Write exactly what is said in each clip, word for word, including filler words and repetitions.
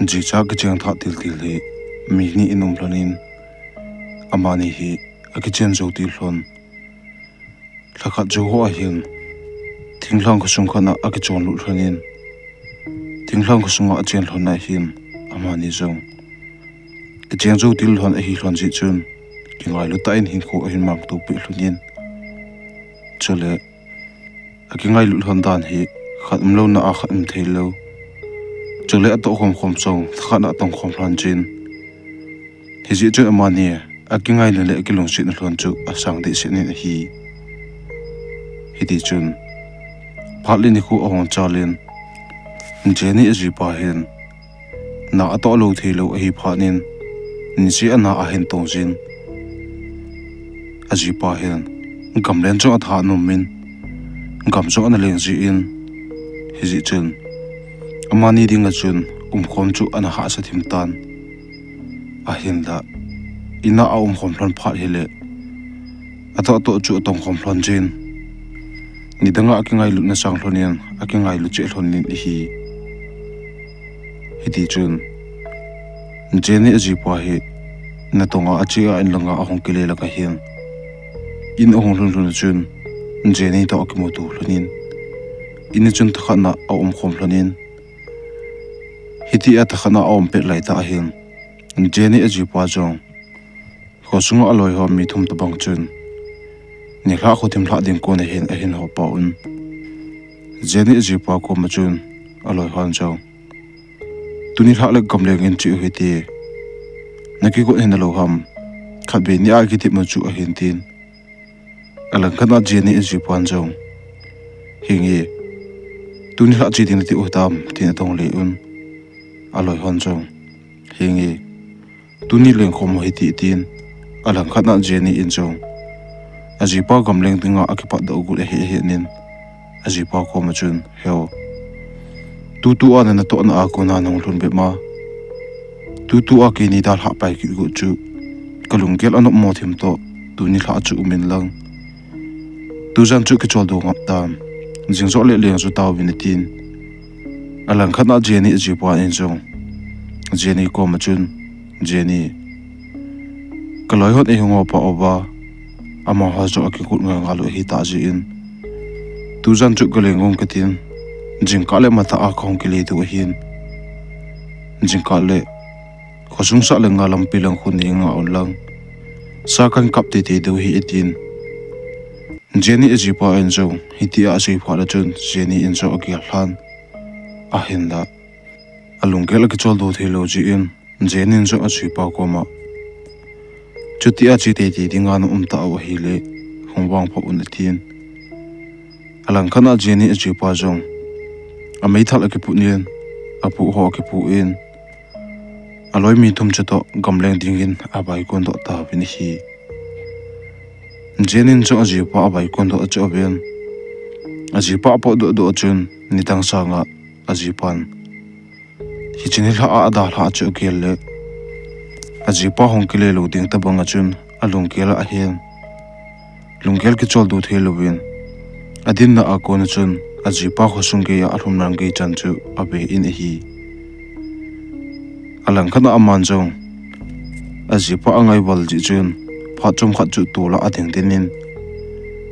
Jicha kicheng thah tiltil hi mi ni in um lhonin, amani hi akichen jou til lhon. Lhakhat jou ho ahin, thinglhang khosung khat a akichon lut lhonin, thinglhang khosunga achen lhon ahin, amani jong kicheng jou til lhon ahi lhon jeh chun, kingailu tah in hinkho ahin mang to peh lhonin. Chule, akingailut lhon dan hi khat umlouna a khat um theilou. Chule atoh khomkhom jong thakhat a atong khom lhon jin. Hijeh chun amani akingailu le akilungsetna lhon chu asang dehset in ahi. Hiti chun, phat le nikho ahung chal in, Jenny ajipa hin na atoh lou theilou ahi phat in, niseh a na ahin tong jin. Ajipa hin gamlen jong atha nom in, gam jong ana leng jin, hijeh chun amani dinga chun umkhom chu ana hahsa thim tan. Ahinla, in a aumkhom lhon phat hile, atoh toh chu atong khom lhon jin. Nidanga akingailutna sang lhonin, akingailu cheh lhonin ahi. Hiti chun, Jenny ajipa hi natong a ache a in langa ahung kile langa hin, in ahung lhun lhun chun, Jenny toh akimuto lhonin, in a chun thakhat a aumkhom lhonin, hitia thakhat a aum pet laitah hin, Jenny ajipa jong khosunga aloi ho mi thum tobang chun, nilhah khothim lhah ding kon ahin, ahin hopa un. Jenny ajipa koma chun, aloi hon jong, tuni lhah le gamleng in che u hite, nakigot hina lou ham, khatvei nia kitep u chu ahin tin. Alangkhat a Jenny ajipan jong, henge, tuni lhah che ding nati u hitam, tin adong le un. Aloi hon jong, henge, tuni lengkhom u hite tin, alangkhat a Jenny in jong, ajipa gamleng dinga akipatdoh got ahi ahin, ajipa koma chun, heo, tutua na natohna a kona nahung lhun bep ma, tutua keini dalhah pai kit got chu, kalunggel anopmo thim toh, tuni lhah chu umin lang, tujan chu kicholdo ngap tan, jing joh le leng jo tauvin atin. Alangkhat a Jenny ajipa in jong, Jenny koma chun, Jenny, kaloi hon eihung hopa uva, amaho jong akigot ngal ngal u ahitah jeh in, tujan chu kaleng ung katin, jingkah le matah a kahung kile diu ahin, jingkah le khosung sah le nga lampi lang khun nei nga un lang, sa kahin kap teitei diu ahi atin. Jenny ajipa in jong hitia asei phat a chun Jenny in jong agel lhan, ahinla, alunggel akicholdo theilou jeh in, Jenny in jong ajipa koma, chutia che teitei dinga na um tau ahile, hung vangphat un atin. Alangkhat a Jenny ajipa jong, ameithal akiput in, apuh ho akiput in, aloi mi thum chu toh gamleng dingin avaikondoh tauvin ahi. Jenny in jong ajipa avaikondoh achu uvin, ajipa apotdoh doh a chun, nidang sanga ajipan, hiche nilhah a adalhah chu agel le, ajipa hung kile lou ding tobang a chun alunggel ahin, lunggel kicholdo theilouvin, adinna a kona chun ajipa khosung geiya alhun lang gei chan chu ave in ahi. Alangkhat a aman jong, ajipa angaival jeh chun, phat chomkhat chu tol a ading den in,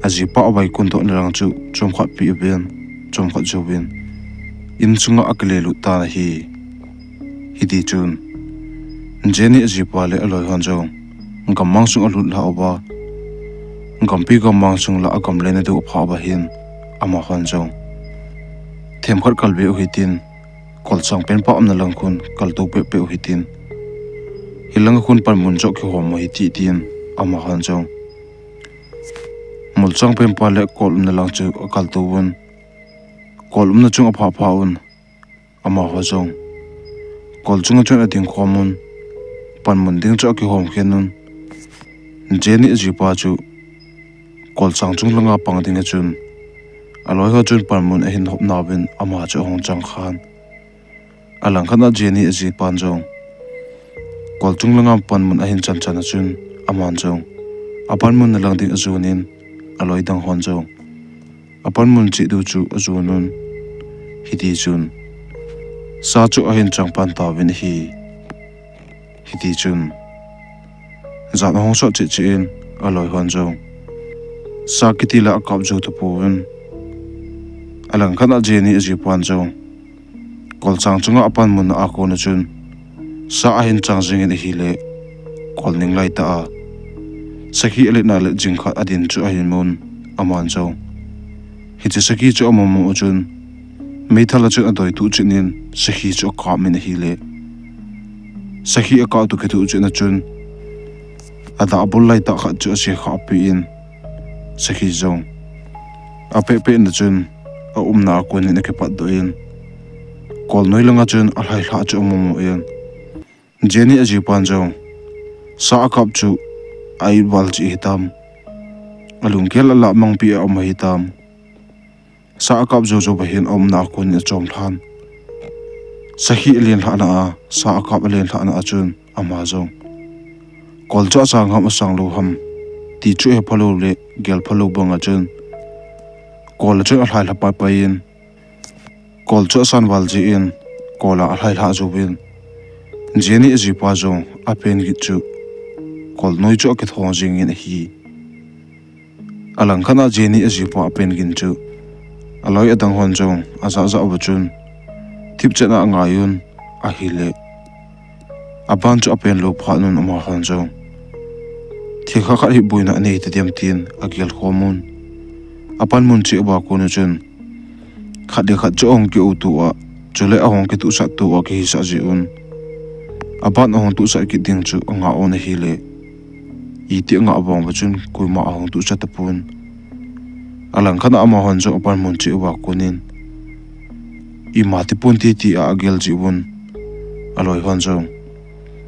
ajipa avaikondohna lang chu chomkhat peh uvin, chomkhat jouvin, insunga akilelut tan ahi. Hiti chun, Jenny ajipa le aloi hon jong, gammang sung alut lhah uva, gampi gammang sung lah a gamlen nadiu aphah uva hin, amahon jong, themkhat kalbe u hitin, kolchang penpa umna lang khun kaltou pehpeh u hitin, hilanga khun panmun joh kihom u hite tin, amahon jong, molchang penpa le kol umna lang chu akaltou un, kol umna chung aphah phah un, amaho jong, kol chunga chun adingkhom un, panmun ding chu akihom khen un, Jenny ajipa chu, kolchang chung langa pang dinga chun, aloi ho chun panmun ahin hop nauvin ama chu ahung chang khan. Alangkhat a Jenny ajipan jong, kol chung langa panmun ahin chanchan a chun, aman jong, apanmun na lang ding ajon in, aloi dang hon jong, apanmun cheh diu chu ajon un. Hiti chun, Sa chu ahin chang pan tauvin ahi. Hiti chun, jan ahung sot cheh cheh in, aloi hon jong sa kiti la akap jou tapouvin. Alangkhat a Jenny ajipan jong kolchang chunga apanmun a kona chun sa ahin chang jingin ahile, kol ning laitah a sakhi alet na le jingkhat adin chu ahin mun, aman jong hiche sakhi chu amu mu chun, meithal a chun adoi tuh chet in sakhi chu akap in ahile, sakhi akap toh kithoh chet na chun, adah bul laitah khat chu ache khah peh in, sakhi jong apeh peh na chun, aumna a konin akipatdoh in, kol noi langa chun alhailhah chu amu mu in, Jenny ajipan jong sa akap chu a-it val cheh hitam, alunggel alah mangpi a um ahitam. Sa akap jou jou va hin aumna a konin achom lhan. Sakhi alen lhahna a, sa akap alen lhahna a chun ama jong kol chu asang ham asang lou ham ti chu hepha lou le gelpha lou banga chun, kol a chun alhailhah pai pai in, kol chu asan val jeh in, kol a alhailhah jouvin, Jenny ajipa jong apen gin chu kol noi chu akithong jingin ahi. Alangkhat a Jenny ajipa apen gin chu aloi adang hon jong ajah jah uva chun, thipchet a angai un ahile, aban chu apen lou phat un amahon jong thil khat khat hi boina anei tadem tin agel khom un. Apanmun cheh uva kona chun, khat le khat chu ahung ki-o to a, chule ahung kitohsah to a kihisah jeh un, aban ahung tohsah kit ding chu angah un ahile, iti angah vang uva chun koima ahung tohsah tapon. Alangkhat a amahon jong apanmun cheh uva konin, ima tipon ti ti a agel jeh uvin, aloi hon jong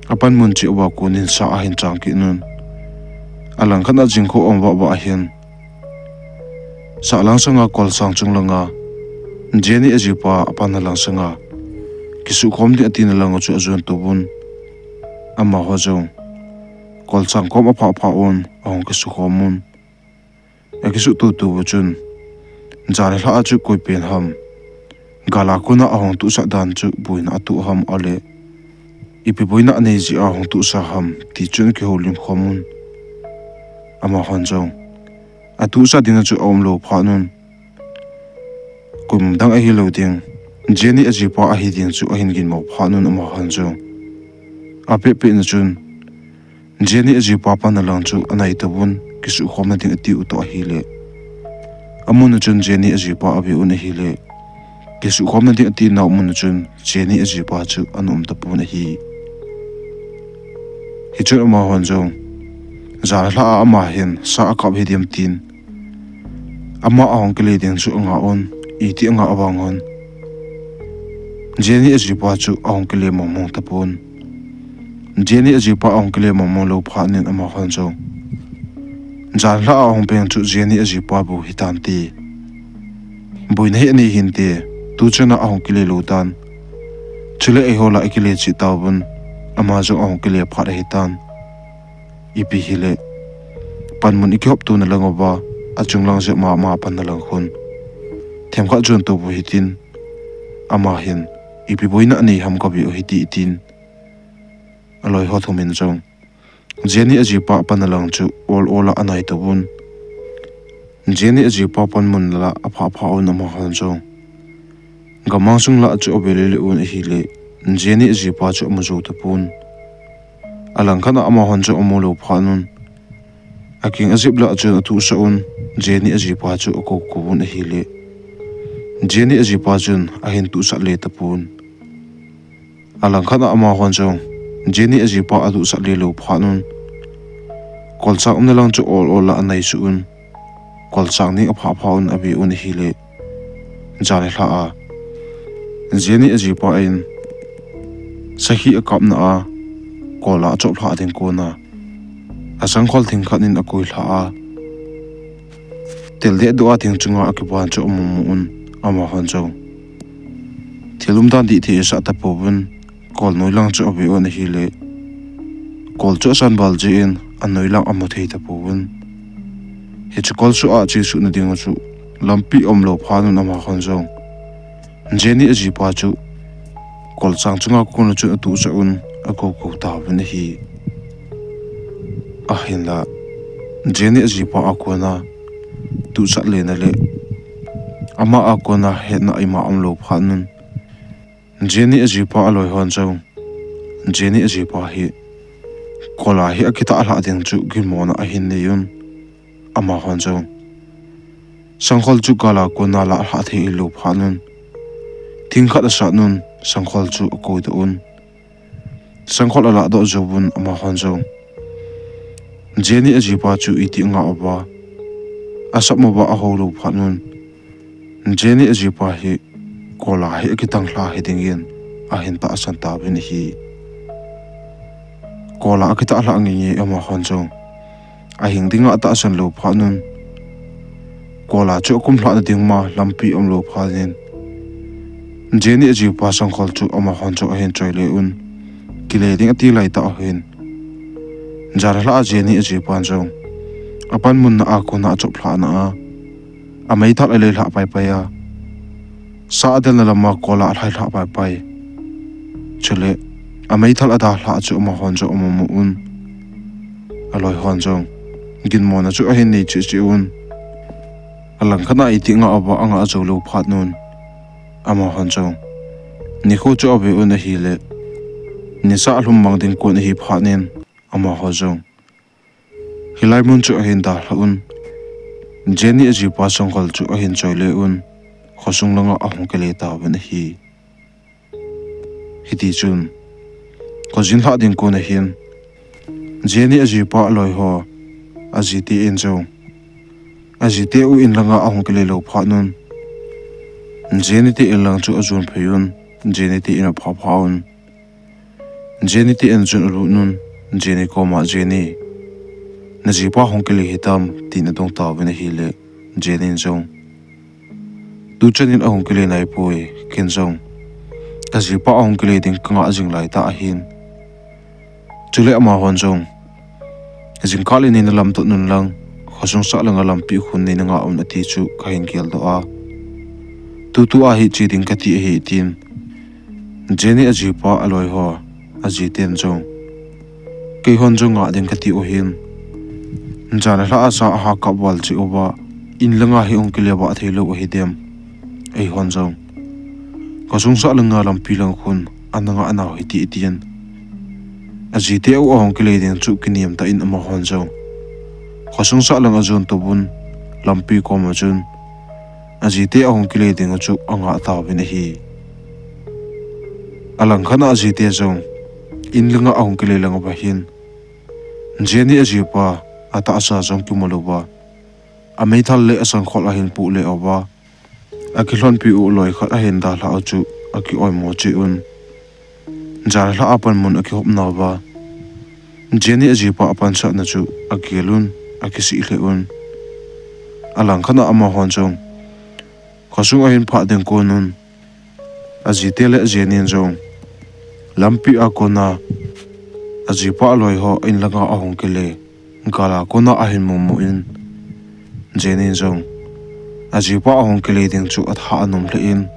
apanmun cheh uva konin sa ahin chang kit un. Alangkhat a jingkho um vah vah ahin, sahlang sanga kolsang chung langa Jenny ajipa apanna lang sanga kisukhom ding atina lang u chu ajon touvun. Amaho jong kolsang kom aphah phah un ahung kisukhom un. Akisuh to to uva chun, jan le lhah a chu koi pen ham gal a kona ahung tohsah dan chu boina atoh ham, ahile ipi boina anei jeh a ahung tohsah ham ti chun akihoulim khom un. Amahon jong atohsah dinga chu aum lou phat un, kum dang ahilou ding, Jenny ajipa ahi ding chu ahin ginmo phat un amahon jong apeh peh na chun, Jenny ajipa panna lang chu anai tauvun, kisukhomna ding ati u toh ahile, amun a chun Jenny ajipa ave un ahile, kisukhomna ding atinau mun a chun Jenny ajipa chu ana um tapon ahi. Hichun amahon jong, jan le lhah a ama hin sa akap hidem tin, ama ahung kile ding chu angah un, iti angah vang un, Jenny ajipa chu ahung kile mong mong tapon. Jenny ajipa ahung kile mong mong lou phat in amahon jong, jan le lhah a ahung peng chu Jenny ajipa bou hitante, boina hi anei hinte, tuchan a ahung kile lou tan, chule eiho la ikile cheh tauvun, ama jong ahung kile phat ahitan. Ipi hile, panmun ikihop tona lang uva, achung lang jep mama panna lang khun themkhat jon to u hitin, ama hin ipi boina anei ham kave u hite tin, aloiho thum in jong Jenny ajipa panna lang chu ol ol a anai tauvun. Jenny ajipa panmun la aphah phah un amahon jong, gamang sung la chu ave le le un ahile, Jenny ajipa chu amu jou tapon. Alangkhat a amahon jong amu lou phat un, aking ajep la chun atohsah un, Jenny ajipa chu akou kou un ahile, Jenny ajipa chun ahin tohsah le tapon. Alangkhat a amahon jong Jenny ajipa atohsah le lou phat un, kolsang umna lang chu ol ol a anai suh un, kolsang ding aphah phah un ave un ahile, jan le lhah a Jenny ajipa in sakhi akapna a kol a achop lhah ding kona, asangkhol thing khat in akoi lhah a, tel dehduh a thing chunga akiban chu amu mu un, amahon jong thil umdan dih thei asah tapouvin, kol noi lang chu ave un ahile, kol chu asan val jeh in anoi lang amu thei tapouvin. Hiche kol suh a chesuhna ding u chu lampi aum lou phat un amahon jong Jenny ajipa chu kolsang chunga kona chun atuhsah un, akou kou tauvin ahi. Ahinla, Jenny ajipa a kona tuhsah lena le ama a kona hetna ima umlou phat un, Jenny ajipa aloi hon jong, Jenny ajipa hi kola hi akitah lhah ding chu ginmona ahin nei un, amahon jong sangkhol chu gala kona lah lhah thei lou phat un, thing khat asat un, sangkhol chu akoi doh un, sangkhol alah doh jou un, amahon jong Jenny ajipa chu iti anga uva, asap uva ahou lou phat un, Jenny ajipa hi kola hi akitang lha hi dingin ahin tahsan tauvin ahi. Kola akitah lhah ngei ngei amahon jong ahing dinga atahsan lou phat un, kola chu akum lhahna ding ma lampi umlou phat in, Jenny ajipa sangkhol chu amahon jong ahin choi le un, kile ding ati laitah uhin, jan lhah a Jenny ajipan jong apanmun na a kona achop lhahna a, ameithal alei lhah paipai a, sa adelna lama kola alhai lhah paipai. Chule, ameithal ada lhah chu amahon jong amu mu un, aloi hon jong ginmona chu ahin nei cheh cheh un, alangkhat a iti nga uva anga jou lou phat un, amahon jong nikho chu ave un ahile, nisa alhum mang ding kon ahi phat in, amaho jong hilai mun chu ahin dalha un, Jenny ajipa sangkhol chu ahin choi le un, khosung langa ahung kile tauvin ahi. Hitichun, khojin lhah ding kon ahin, Jenny ajipa aloi ho, ajite in jong, ajite u in langa ahung kile lou phat un, Jenny te in lang chu ajon phei un, Jenny te in aphapha un, Jenny te in chun alut un, Jenny koma, Jenny, najipa hung kile hitam, tin adong tauvin ahile, Jenny in jong, tuchan in ahung kile naipoi, ken jong kajipa ahung kile ding kanga jing laitah ahin. Chule amahon jong, jingkah le neina lamtot un lang, khosung sah langa lampi khun neina nga un ati chu kahin geldoh a, tutu a hiche ding kati ahi, tin Jenny ajipa aloi ho, ajiten jong, keihon jong nga ding kati u hin, jan lhah a sa aha kap val cheh uva, in langa hi hung kile vah theilou ahi dem, eihon jong khosung sah langa lampi lang khun ana nga nau hite, tin ajite u ahung kile ding chu kinem tah in amahon jong khosung sah lang ajon touvun, lampi koma chun ajite ahung kile ding chu anga tauvin ahi. Alangkhat a ajite jong in langa ahung kile lang uva hin, Jenny ajipa atahsa jong kimu louva, ameithal le asangkhol ahin pu le uva, akilhonpi u loi khat ahin dalha u chu aki oimo cheh un, jan lhah a panmun akihop nauva, Jenny ajipa apansatna chu agel un, akisih lheh un. Alangkhat a amahon jong khosung ahin phah ding kon un, ajite le Jenny in jong lampi a kona ajipa aloi ho in langa ahung kile, gala kona ahin mumu in, Jenny in jong ajipa ahung kile ding chu atha anom lheh in,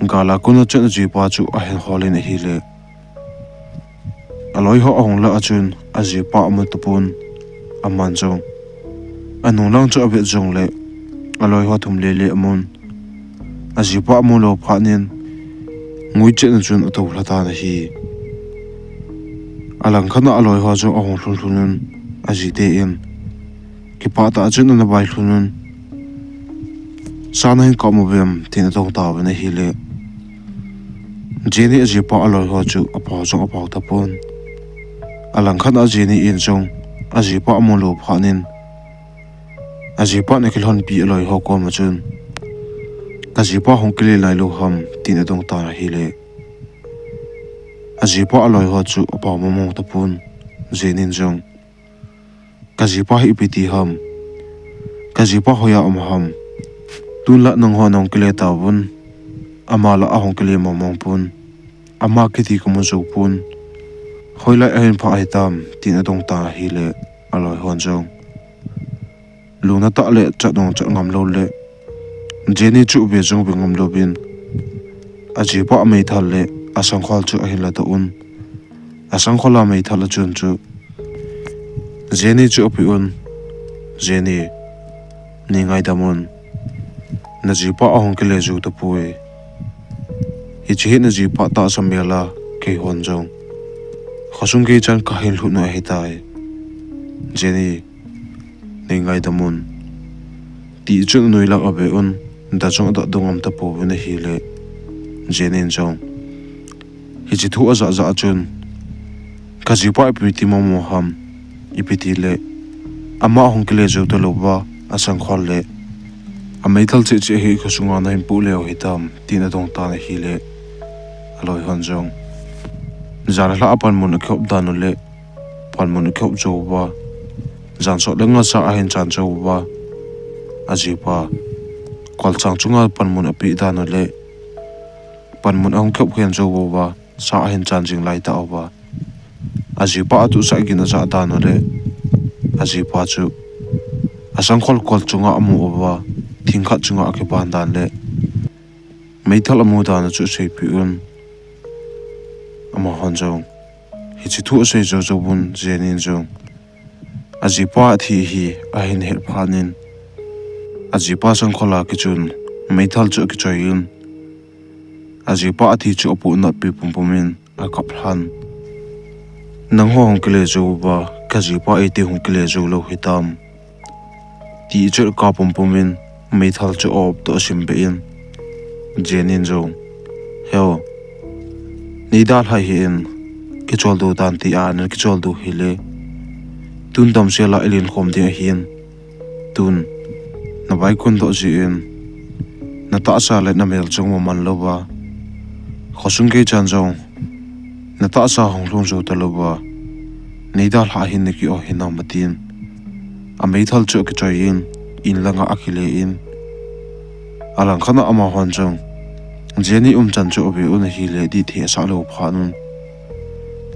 gala kona chun ajipa chu ahin hol in ahile, aloi ho ahung lah a chun ajipa amu tapon, aman jong anung lang chu avet jongle, aloi ho thum lele amun, ajipa amu lou phat in, nguichetna chun atoulha tan ahi. Alangkhat a aloi ho jong ahung lhun lhun un, ajite in kipah tah a chun ana vailhun un, sa nahin kap uvem, tin adong tauvin ahile, Jenny ajipa aloi ho chu apao jong apao tapon. Alangkhat a Jenny in jong ajipa amu lou phat in, ajipan akilhonpi aloi ho koma chun, kajipa hung kile nailou ham, tin adong tan ahile, ajipa aloi ho chu apao mong mong tapon. Jenny in jong, kajipa hi ipi ti ham, kajipa hoiya um ham, tunla nangho nahung kile tauvun, ama la ahung kile mong mong pon, ama kiti kamu jou pon, hoilai ahin phah hitam, tin adong tan ahile, aloi hon jong lungna tah le chat jong chat ngam lou le, Jenny chu ve jong ve ngam louvin, ajipa ameithal le asangkhol chu ahin la doh un. Asangkhol a meithal achun chu Jenny chu ape un. Jenny, nei ngaidam un. Najipa ahung kile jou tapoi. Hiche hi najipa tahsa mel a keihon jong khosung gei chan kahin lhut u ahitai. Jenny, nei ngaidam un. Tichun anoi lang abe un, da jong ada dong ngam tapouvin ahile Jenny in jong hiche thu ajah jah chun, kajipa ipi ti mong mong ham, ipi tile ama ahung kile jou talouva, asangkhol le ameithal cheh cheh hi khosunga nahin poh leu hitam, tin adong tan ahile, aloi hon jong jan lha a panmun akihop dan u le panmun akihop jou uva, jan sot le nga sa ahin chan jou uva, ajipa kolchang chunga panmun apeh dan u le panmun ahung kihop khen jou uva, sa ahin chan jing lai tauva, ajipa atohsah gin ajah dan u le ajipa chu asangkhol kol chunga amu uva, thing khat chunga akiban dan le meithal amu dan u chu aseipeh un. Amahon jong hiche thu asei jou jou uvin Jenny in jong ajipa athi hi ahin het phat in, ajipa sangkhol a kichun meithal chu akichoi in, ajipa athi chu apoh natpi pumpum in akap lhan. Nangho hung kile jou uva, kajipa iti hung kile jou lou hitam, ti chu akap pumpum in meithal chu a-op toh asim beh in, Jenny in jong, Heo, nei dalhah hih in, kicholdo tante a nakichol diu hile, tun damsel a ilen khom ding ahin, tun navaikun doh jeh in natahsa le namel jong aman louva, khosung gei chan jong natahsa hung lhung jou talouva, nei dalhah hih in, naki-o hinam, atin, ameithal chu akichoi in, in langa akile in. Alangkhat a amahon jong Jenny umchan chu ave un ahile, dihthei asah lou phat un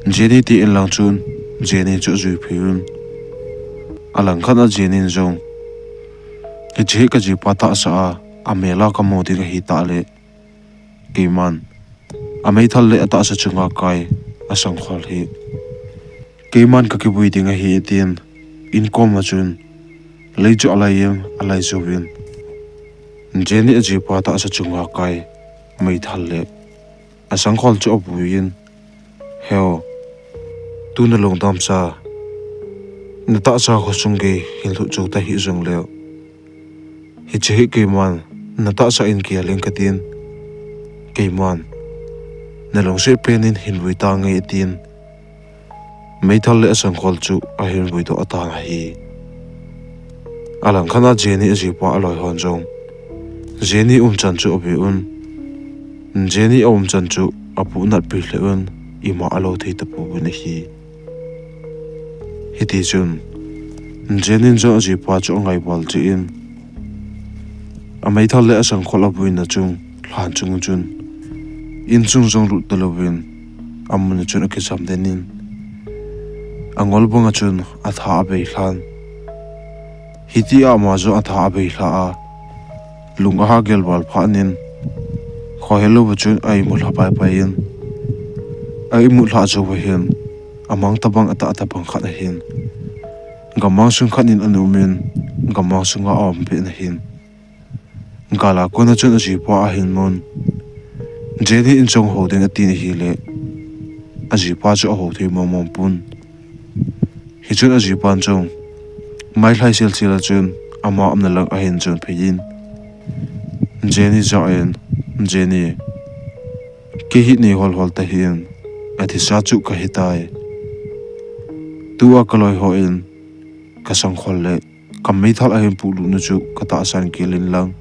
Jenny te in lang chun Jenny chu ajui phei un. Alangkhat a Jenny in jong, Hiche hi kajipa tahsa a, amel a kamu ding ahitah le, keiman ameithal le atahsa chunga kai asangkhol hi keiman kakivui ding ahi, tin, in koma chun lei chu alai in, alai jouvin, Jenny ajipa tahsa chunga kai meithal le asangkhol chu avui in, Heo, tu nalungdam sa, natahsa khosung gei hin lhut jou tahih jongleu, hiche hi keiman natahsa in gel in katin, keiman nalungset pen in hin vui tange, atin, meithal le asangkhol chu ahin vui doh tan ahi. Alangkhat a Jenny ajipa aloi hon jong Jenny umchan chu ave un, Jenny aumchan chu apoh natpi lheh un, ima alou thei tapouvin ahi. Hitichun Jenny in jong ajipa chu angaival jeh in, ameithal le asangkhol avuina chung lhan chung chun, in chung jong lut talouvin, amun a chun akijam den in, angol banga chun atha abei lhan. Hitia ama jong atha abei lha a, lung aha gel val phat in, khohelou a chun a-imut lha paipai in, a-imut lha jouva hin, amang tobang atah tobang khat ahin, gammang sung khat in ana um in, gammang sunga aum peh in ahin, gal a kona chun ajipa ahin mun. Jenny in jong hou ding atin ahile, ajipa chu ahou thei mong mong pon. Hichun ajipan jong mailhai sel sel a chun ama umna lang ahin jon phei in, Jenny jah in, Jenny, kei hi nei hol hol tahih in, athisa chu kahitai. Tua kaloi ho in kasangkhol le kameithal ahin polut nu chu katahsan kel in lang,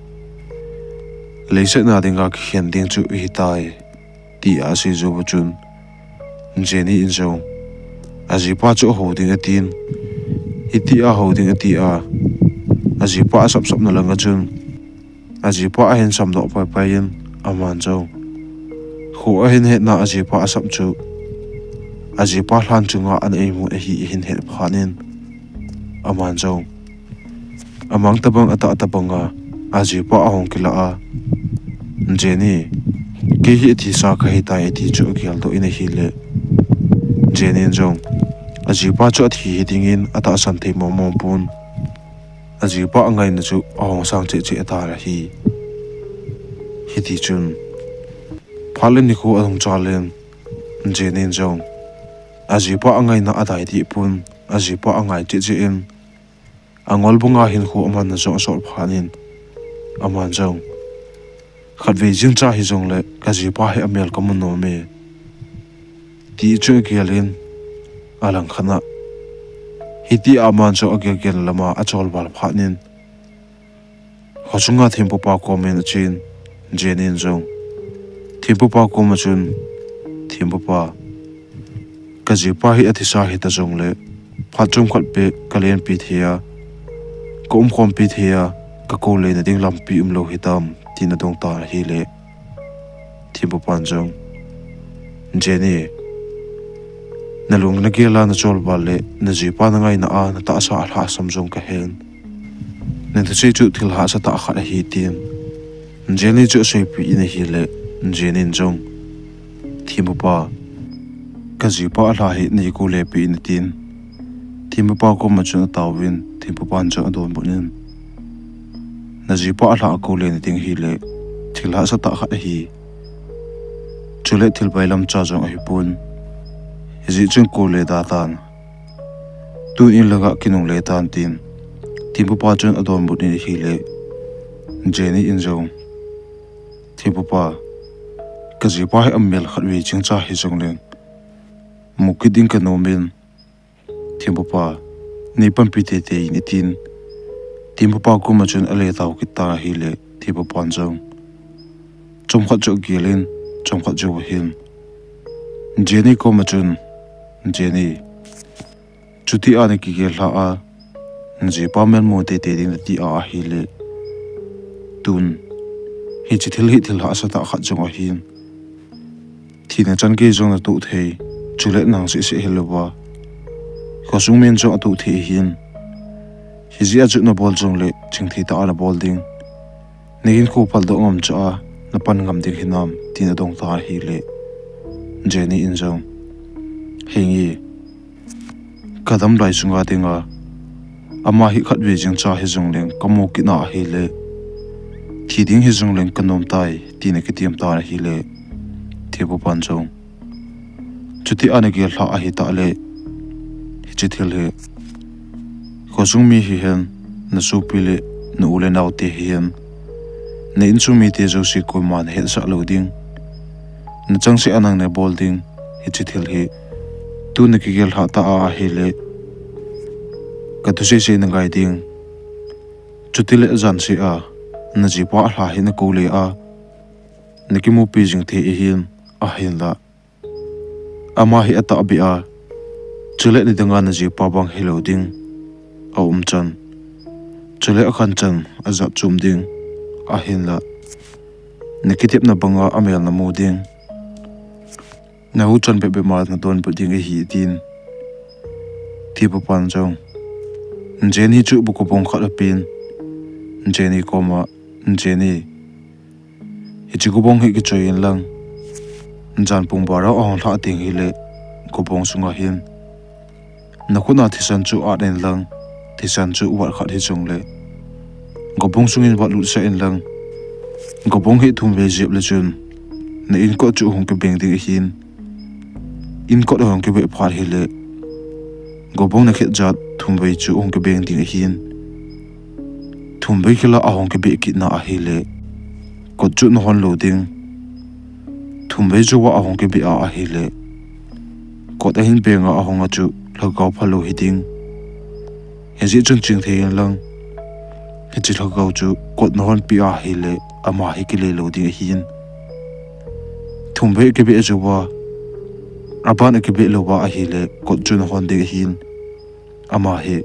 leiset na dinga kikhen ding chu ihitai, tia asei jouva chun, Jenny in jong ajipa chu ahou ding atin, hitia hou ding atia, ajipa asapsapna langa chun, ajipa ahin samdoh paipai in, aman jong kho ahin hetna ajipa asap chu ajipa lhan chunga ana imut ahi ahin het phat in, aman jong amang tobang atah tobanga ajipa ahung kilah a, Jenny, Kei hi athisa kahitai ati chu ageldoh in ahile, Jenny in jong ajipa chu athi hi dingin atahsan thei mong mong pon, ajipa angaina chu ahung sang cheh cheh tan ahi. Hiti chun phat le nikho ahung chal in, Jenny in jong ajipa angaina adai deh pon, ajipa angai cheh cheh in, angol banga hinkho amanna jong asol phat in, aman jong, khatvei jingcha hijongle kajipa hi amel kamu nom e, ti chu agel in, alangkhat a hitia aman jong agel gel lama acholval phat in, khosunga thempupa kom in achen, Jenny in jong thempupa koma chun, Thempupa, kajipa hi athisa hita jongle, phat chomkhat beh kalenpi thei a, kaumkhompi thei a, kakou lena ding lampi umlou hitam, tin adong tan ahile, thempupan jong, Jenny, nalung nagel a nacholval le najipa nangaina a natahsa alhahsam jong kahen. Nathusei chu thil hahsa tah khat ahi, tin Jenny chu aseipeh in ahile, Jenny in jong, Thempupa, kajipa alha hi neikou lepeh in, tin thempupa koma chun ataovin, thempupan jong adonbut in, najipa alha akou lena ding hile thil hahsa tah khat ahi. Chule thil bailamcha jong ahipon, hijeh chun kou le da tan, tun in langa kinungle tan, tin thempupa chun adonbut in ahile, Jenny in jong, Thempupa, kajipa hi amel khatvei jingcha hijongleng mu kit ding kanom in, thempupa, neipanpi teitei in, tin thempupa koma chun aletao kit tan ahile, thempupan jong chomkhat chu agel in, chomkhat jou ahin, Jenny koma chun, Jenny, chutia nakigel lhah a, najipa mel mu teitei ding nati a ahile, tun hiche thil hi thil hahsa tah khat jong ahin, thina chan gei jong natoh thei, chule nang seh seh hilouva khosung min jong atoh thei ahin, hijeh a chu nabol jongle chingthei tah a nabol ding, nahinkho phaldoh ngamcha a napan ngam ding hinam, tin adong tan ahile, Jenny in jong, Henge, kadam lai sunga dinga ama hi khatvei jingcha hijongleng kamu kit na ahile, thi ding hijongleng kanom tai, tin akitiem tan ahile, thempupan jong, chutia nagel lhah ahitale, hiche thil hi khosung mi hihen, nasopi le na u le naote hihen, na insung mite jouse koima nahetsah lou ding, nachangseh a nang nabol ding, hiche thil hi tun nakigel lhah ta a ahile, kathusei sei nangai ding, chutile ajanseh a najipa alha hi nakou le a nakimupi jing thei ahin, ahinla ama hi atahbeh a, chule nidanga najipa bang hilou ding aumchan, chule akhanchan ajat chom ding, ahinla nakitepna banga amel namu ding, nahuchan bep bep ma nadonbut ding ahi, tin thempupan jong Jenny chu gobong khat apen, Jenny koma, Jenny, hiche gobong hi kichoi inlang, jan pung barah ahung lhah teng hile, gobong sunga hin nakhut a thisan chu at inlang, thisan chu vat khat hijongle gobong sungin vat lutsah inlang, gobong hi thumvei jep le chun na inkot chu ahung kibeng ding ahin, inkot ahung kibeh phat hile, gobong nakhet jat thumvei chu ahung kibeng ding ahin, thumvei khela ahung kibeh kitna ahile, kot chu nahon lou ding, thumvei jouva ahung kibeh a ahile, kot ahin benga ahunga chu lhagao phalou hiding, hijeh chun chingthei inlang, hiche lhagao chu kot nahonpeh a ahile ama hi kile lou ding ahin, thumvei akibeh jouva, aban akibeh louva ahile kot chu nahon ding ahin, ama hi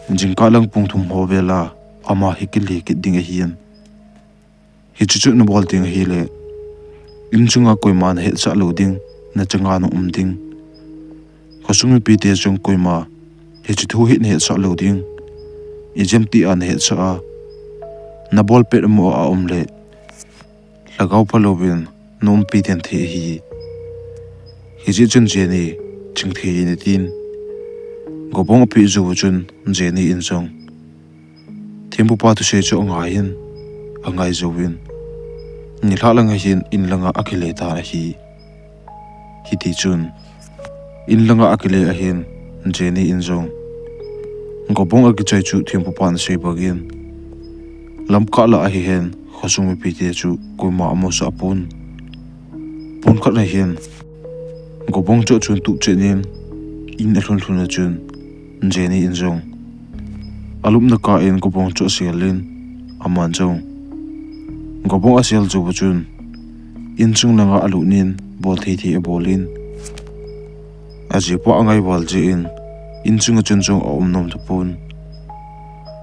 jingkah lang pung thum ho vela ama hi kile kit ding ahin, hiche chu nabol ding ahile, insunga koima nahetsah lou ding, nachanga naum ding, khosung mipite jong koima hiche thu hi nahetsah lou ding, ijemtia nahetsah a, nabol pet amu a aumle, lhagao phalouvin na umpi den thei ahi. Hijeh chun Jenny, ching thei in atin. Gobong apeh jou chun Jenny in jong thempupa thusei chu angai in, angai jouvin, nilhah langa hin in langa akile tan ahi. Hitichun in langa akile ahin, Jenny in jong Gobong akichoi chu thempupan asei bangin, lamkah lah a hihen khosung mipite chu koima amusah pon. Pon khat ahin, Gobong chu achun tup chet in, in alhun lhun a chun, Jenny in jong alupna kah in Gobong chu asel in, aman jong Gobong asel jou a chun, inchung langa alut in, bol thei thei abol in, ajipa angai val jeh in, inchung a chun jong aum nom tapon.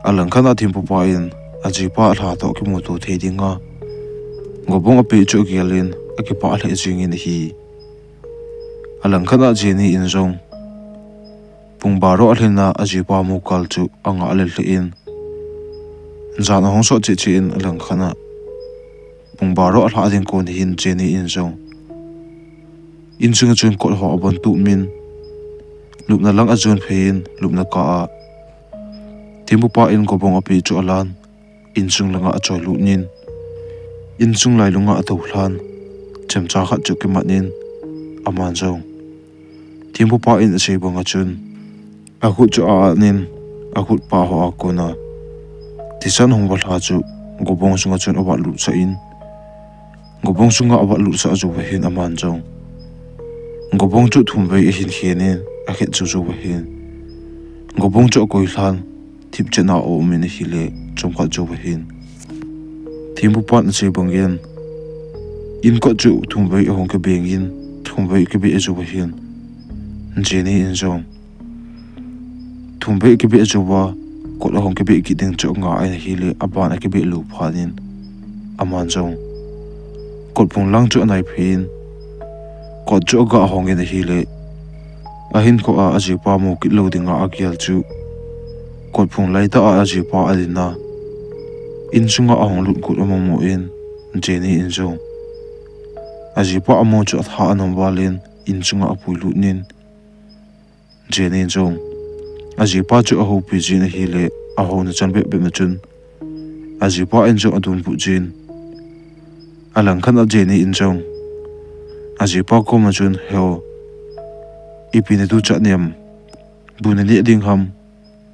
Alangkhat a thempupa in ajipa alha toh kimuto thei dinga Gobong apeh chu agel in, akipah lheh jengin ahi. Alangkhat a Jenny in jong pung baro alhin a ajipa mu kal chu angah lel lheh in, jan ahung sot cheh cheh in alangkhat a pung baro alhah ding kon hin Jenny in jong inchung a chun kot ho abon tup in, lupna lang ajon phei in, lupna kah a thempupa in Gobong apeh chu alan, inchung langa achoi lut in, inchung lailunga atou lhan, chemcha khat chu akimat in, aman jong thempupa in asei banga chun, akhut chu a-at in, akhut pah hoa kona thisan hung valha chu Gobong sunga chun avat lutsah in, Gobong sunga avat lutsah jouva hin aman jong Gobong chu thumvei ahin khen in, akhet jou jouva hin Gobong chu akoi lhan, thipchetna aumin ahile, chomkhat jouva hin thempupan asei bangin, in kot chu thumvei ahung kibeng in, thumvei akibeh jouva hin Jenny in jong thumvei akibeh jouva, kot ahung kibeh kit ding chu anga in ahile, aban akibeh lou phat in, aman jong kot phung lang chu anai phei in, kot chu aga hong in ahile, ahinkhoa ajipa mu kit lou dinga agel chu, kot phung laitah a ajipa adin a, insunga ahung lut got amu mu in, Jenny in jong ajipa amu chu atha anom val in, insunga apuilut in, Jenny in jong ajipa chu ahoupi jin ahile, ahouna chan bep bep na chun ajipa in jong adonbut jin. Alangkhat a Jenny in jong ajipa koma chun, He-o, ipi naduchah nem? Bu naneh ding ham?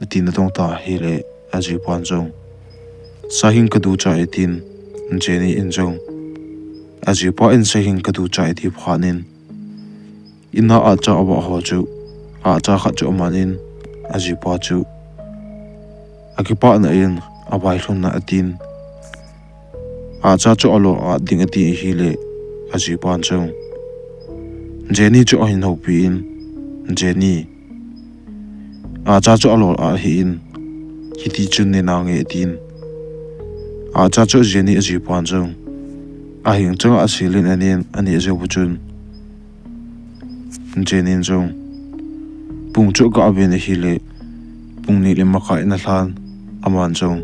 atin adong tan ahile, ajipan jong, Sa hing kaduchah e, atin. Jenny in jong ajipa in sa hing kaduchah e ati phat in, in a ahcha avah ho chu, ahcha khat chu aman in, ajipa chu akipahna in, availhun in atin, ahcha chu alol at ding ati ahile, ajipan jong Jenny chu ahin houpi in, Jenny, ahcha chu alol at hih in, hiti chun ne nange, atin. Ahcha chu Jenny ajipan jong aheng changa asil in anen, aneh jouva chun Jenny in jong pung chu aga ven ahile, pung ni le makai ana lhan, aman jong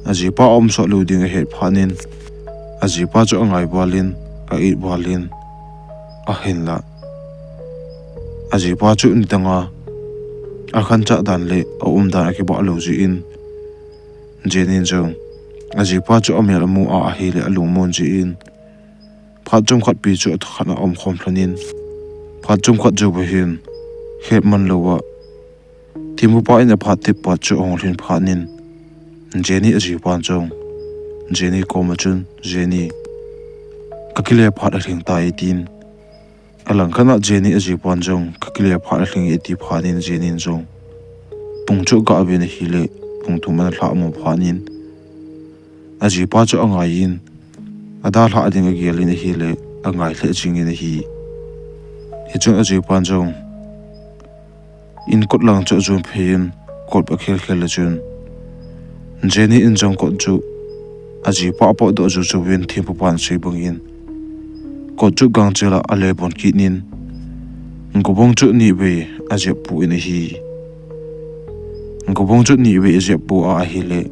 ajipa aum sot lou ding ahet phat in, ajipa chu angai val in, a-it val in, ahinla ajipa chu nidanga akhanchah dan le aumdan akibah lou jeh in, Jenny in jong ajipa chu amel amu a ahile alungmon jeh in, phat chomkhat pi chu athakhat a aumkhom lhon in, phat chomkhat jouva hin, hetman louva thempupa in aphat tep pat chu ahung lhin phat in, Jenny ajipan jong Jenny koma chun, Jenny, kakile phat alhing tai, atin. Alangkhat a Jenny ajipan jong, Kakile phat alhing e, ati phat in, Jenny in jong pung chu aga ven ahile, pung thum ana lhah amu phat in, ajipa chu angai in, adalhah ding agel in ahile, angai lheh jingin ahi. Hichun ajipan jong in kot lang chu ajon phei in, kot akhel khel a chun, Jenny in jong kot chu ajipa apotdoh jou jouvin, thempupan asei bangin kot chu gangchel a alebon kit in, Gobong chu nivei ajep pon ahi. Gobong chu nivei ajep pon ahile,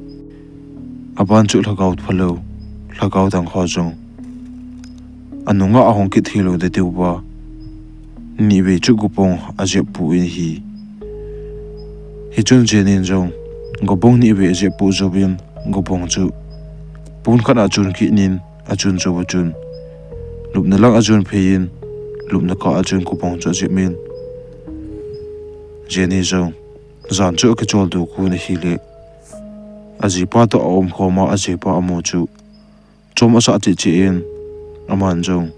aban chu lhagao phalou, lhagao dang ho jong anunga ahung kit hilou ding tiu va. Nivei chu gopong ajep pon ahi. Hichun Jenny in jong gopong nivei ajep pon jouvin gopong chu pon khat a achun kit in, achun jou chun lupna lang ajon phei in, lupna kah a chun gopong chu ajep in. Jenny jong jan chu akicholdo kon ahile, ajipa toh aumkhom a ajipa amu chu chom asah cheh cheh in, aman jong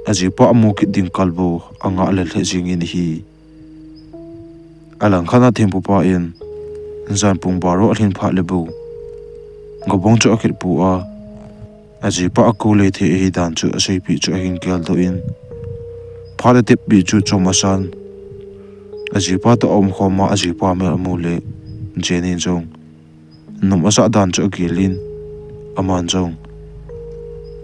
ajipa amu kit ding kal bou angah lel lheh jing in ahi. Alangkhat a thempupa in jan pung baro alhin phat le bou gopong chu akit pon, ajipa akou lei thei ahi dan chu aseipeh chu ahin geldoh in, phat atep peh chu chom asan, ajipa toh aumkhom a ajipa mel amu le, Jenny in jong nom asah dan chu agel in, aman jong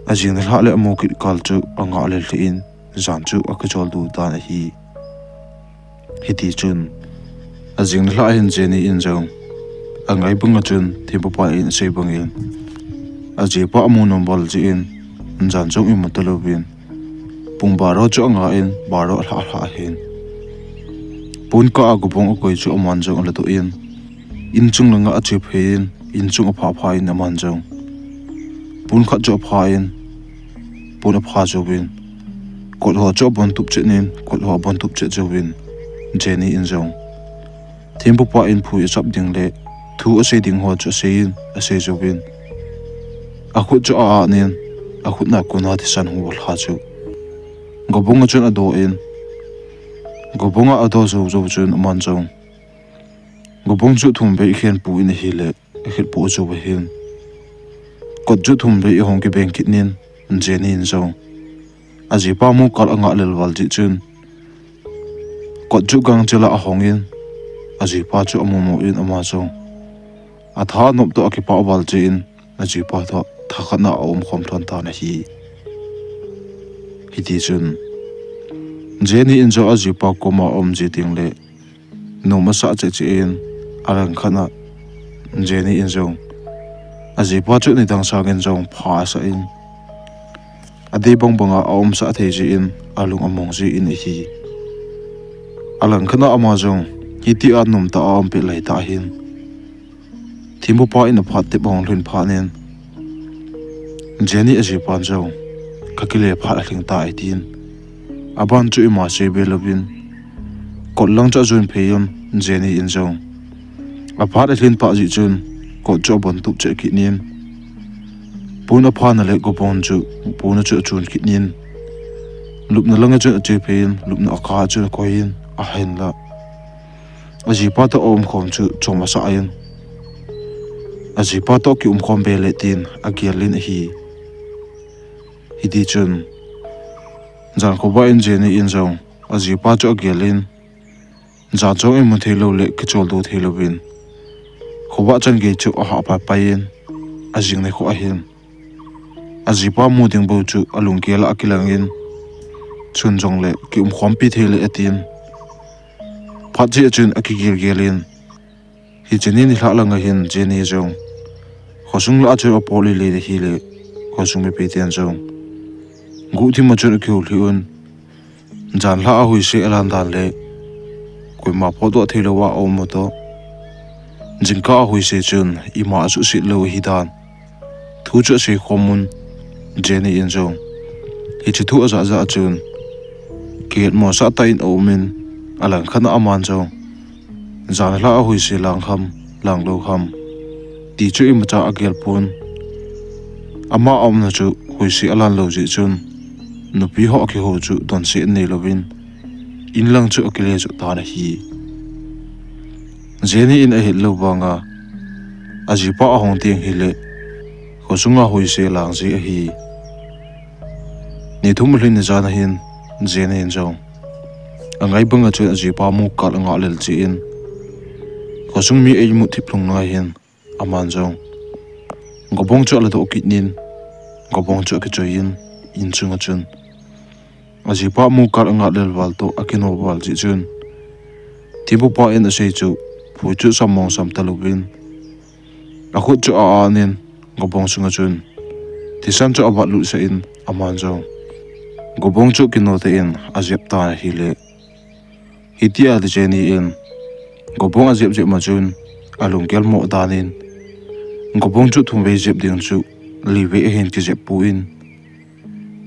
ajing nilhah le amu kit kal chu angah lel lheh in, jan chu akicholdo tan ahi. Hitichun ajing nilhah hin Jenny in jong angai banga chun thempupa in asei bangin, ajipa amu nom val jeh in jan jong imu talouvin, pung baro chu angah in baro alhah lhah ahin, pon kah a gopong akoi chu aman jong aladoh in, inchung langa ache phei in, inchung apha pha in aman jong pon khat chu apha in, pon apha jouvin, kot ho chu abon tup chet in, kot ho abon tup chet jouvin, Jenny in jong thempupa in phui asap ding le thu asei ding ho chu asei in, asei jouvin, akhut chu a-an in, akhut na kona thisan hu lha chu gopong a chun adoh in, gopong a adoh jou jou chun aman jong gopong chu thum vei akhen pon ahile, akhen pon jou ahin, kot chu thum vei ahung kibeng kit in, Jenny in jong ajipa mu kal angah lel val jeh chun kot chu gangchel a ahong in, ajipa chu amu mo in ama jong atha nop toh akipah val jeh in, ajipa toh thakhat na aumkhom lhon tan ahi. Hitichun Jenny in jong ajipa koma aum ji ding le nom asah cheh cheh in, alangkhat a Jenny in jong ajipa chu nidang sangin jong pha asah in, adei bang banga aumsah thei jeh in alung among jin ahi. Alangkhat a ama jong hitia nomtah a aum pet lai tah hin, thempupa in aphat tep ahung lhun phat in, Jenny ajipan jong, kakile phat alhing tai tin, aban chu ima sei be louvin, kot lang chu ajon phei in, Jenny in jong aphat alhin pah jeh chun kot chu abon tup cheh kit in, pon apha na le gopong chu pon a chu achun kit in, lupna lang a chun ache phei in, lupna kah a chun akoi in, ahinla ajipa toh aumkhom chu chom asah in, ajipa toh kiumkhom be le tin agel in ahi. Hitichun jan khovah in Jenny in jong ajipa chu agel in, jan jong imu theilou le kicholdo theilouvin, khovah chan gei chu ahah pai pai in, ajing nikho ahin, ajipa mu ding bou chu alunggel a akilang in, chun jongle kiumkhompi thei le atin, phat cheh a chun akigel gel in, hiche ni nilhah lang ahin Jenny jong khosung lah a chun apot lele ahile, khosung mipi ten jong guhthim a chun akihou lhih un, janhi a huise alan dan le koima potdoh theilou a aum u toh, jingkah a huise chun ima asuhset lou ahidan thu chu asei khom un, Jenny in jong hiche thu ajah jah a chun kihetmosah tah in aum in, alangkhat a aman jong janhi a huise lang ham, lang lou ham ti chu imacha agel pon. Ama aumna chu huise alan lou jeh chun nupi ho akihou chu donse anei louvin, inlang chu akile joh tan ahi. Jenny in ahet lou vanga ajipa ahung teng hile, khosunga huise lang ji ahi. Ni thum alhin ni jan ahin, Jenny in jong angai banga chun ajipa mu kal angah lel jeh in, khosung mi eimut thip lhung nunga hin aman jong gopong chu aladoh kit in, gopong chu akichoi in, inchunga chun ajipa mu kal angah lel val toh akino val jeh chun, thempupa in asei chu phu chu sam mong sam talouvin, akhut chu a-an in, gopong sunga chun thisan chu avat lutsah in, Aman jong gobong chu kino tah in ajep tan ahile, hitia ti Jenny in gobong ajep jep ma chun alunggel mo dan in, gobong chu thumvei jep ding chu livei ahin kijep pon,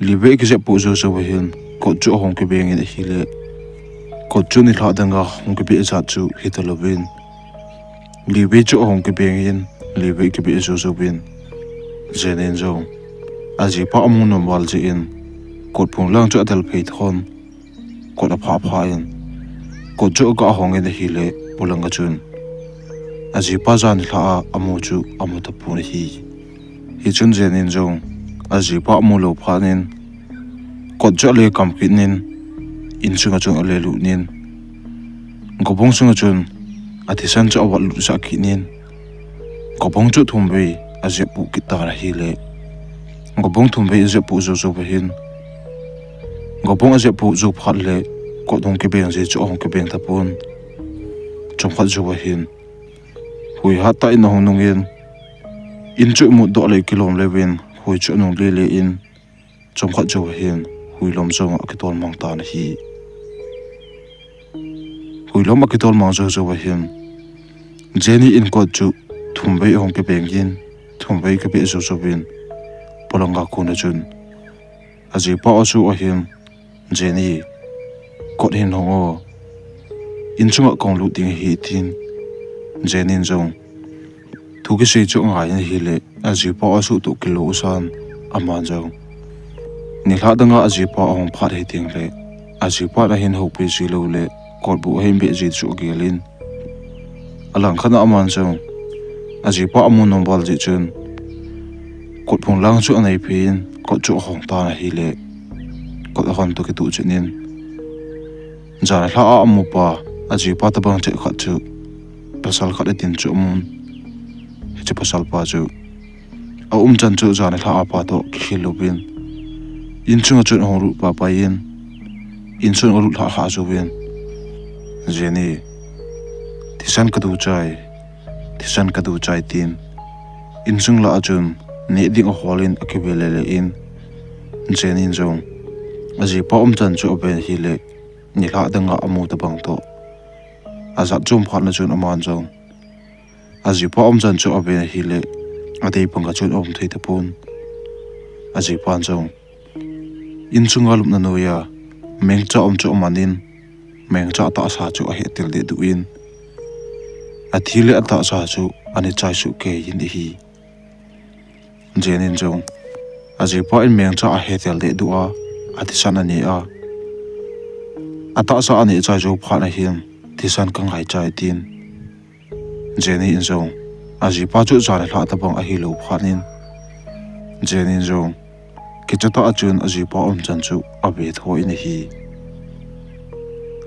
livei kijep po jou jou ahin kot chu ahung kibeng in ahile, kot chu nilhah danga hung kibeh jat chu hitalouvin, livei chu ahung kibeng in, livei kibeh jou jouvin, Jenny in jong ajipa amu nom val jeh in kot phung lang chu adel phei thon, kot aphah phah in, kot chu aga hong in ahile, polanga chun ajipa jan nilhah a amu chu amu tapon ahi. Hichun Jenny in jong ajipa amu lou phat in, kot chu ale kam kit in, insunga chun ale lut in, gobong sunga chun athisan chu avat lut sah kit in, gobong chu thumvei ajep po kit tan ahile, gobong thumvei ajep po jou jou ahin, gobong ajep po jou phat le kot hung kibeng ji chu ahung kibeng tapon, chomkhat jou ahin hui hattah in ahung nung in, in chu imut doh le kilom leuvin hui chu anung lele in, chomkhat jou ahin hui lom jong akitol mang tan ahi. Hui lom akitol mang jou jou ahin, Jenny in kot chu thumvei ahung kibeng in, thumvei kibeh jou jouvin, polanga kona chun ajipa asuh ahin, Jenny, kot hin hong o, insunga kahung lut ding ahi, tin Jenny in jong thu kisei chu angai in ahile, ajipa asuh toh kilou asan, aman jong nilhah danga ajipa ahung phat hiteng le, ajipan ahin houpi ji lou le, kot bu ahin beh ji chu agel in, alangkhat a aman jong ajipa amu nom val jeh chun kot phung lang chu anei phei in, kot chu ahong tan ahile, kot ahon toh kitoh chet in, jan nilhah a amupa, ajipa tobang cheh khat chu pasal khat atin chu amun. Hiche pasalpa chu aumchan chu jan nilhah a pa toh kikhel louvin, insunga chun ahung lut paipai in, insunga alut lhah lhah jouvin, Jenny, thisan kadu chai, thisan kadu chai, tin insung lah a chun neh ding ahol in akive lele in, Jenny in jong ajipa umchan chu aven ahile, nilhah danga amu tobang toh ajat chom phatna chun aman jong ajipa umchan chu aven ahile, adei banga chun aum thei tapon. Ajipan jong insunga lupna noiya mengcha um chu aman in, mengcha tahsa chu ahetel dehduh in, athi le atahsa chu ana chai soh kei in ahi. Jenny in jong ajipa in mengcha ahetel dehduh a, athisan ane a, atahsa aneh chai jou phat ahin, thisan kangaichai, tin Jenny in jong ajipa chu jan nilhah tobang ahilou phat in, Jenny in jong kichatah a chun ajipa umchan chu ave tho in ahi.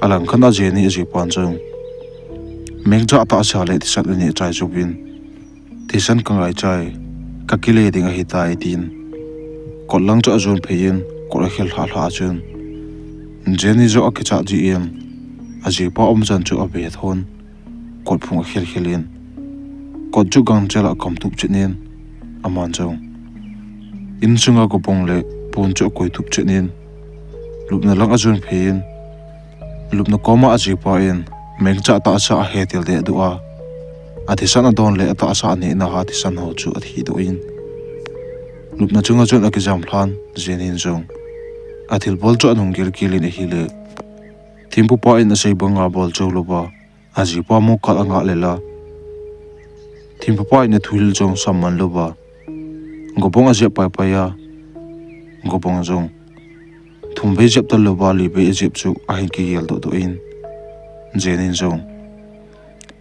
Alangkhat a Jenny ajipan jong mengcha tahsa le thisan aneh chai jouvin, thisan kangaichai, kakile ding ahitai, tin kot lang chu ajon phei in, kot akhel lhah lhah a chun Jenny jong akichat jeh in, ajipa umchan chu ave thon, kot phung akhel khel in, kot chu gangchel a akamtup chet in, aman jong insunga gobong le pon chu akoitup chet in, lupna lang ajon phei in, lupna koma ajipa in mengcha tahsa ahetel dehduh a, athisan adon le atahsa anehna a thisan ho chu athihdoh in, lupna chunga chun akijam lhan. Jenny in jong athilbol chu anung gilgil in ahile, thempupa in asei banga bol jou louva, ajipa mukal angah lel a, thempupa in athuhil jong samman louva, gobong ajep paipai a, gobong jong thumvei jep talouva, livei ajep chu ahin kigeldoh doh in, Jenny in jong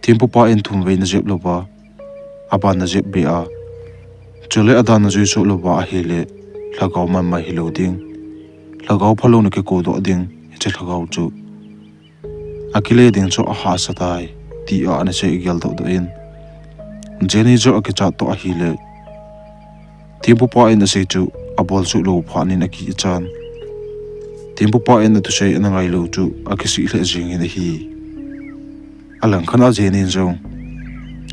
thempupa in thumvei najep louva, aban najep beh a, chule adan najui soh louva ahile, lhagao manmai hilou ding, lhagao phalouna kikoudoh ding, hiche lhagao chu akile ding chu ahahsa tai, tia anasei geldoh doh in, Jenny jong akichat toh ahile, thempupa in asei chu abol soh lou phat in akichan, thempupa in athusei ana ngailou chu akisih lheh jeng in ahi. Alangkhat a Jenny in jong,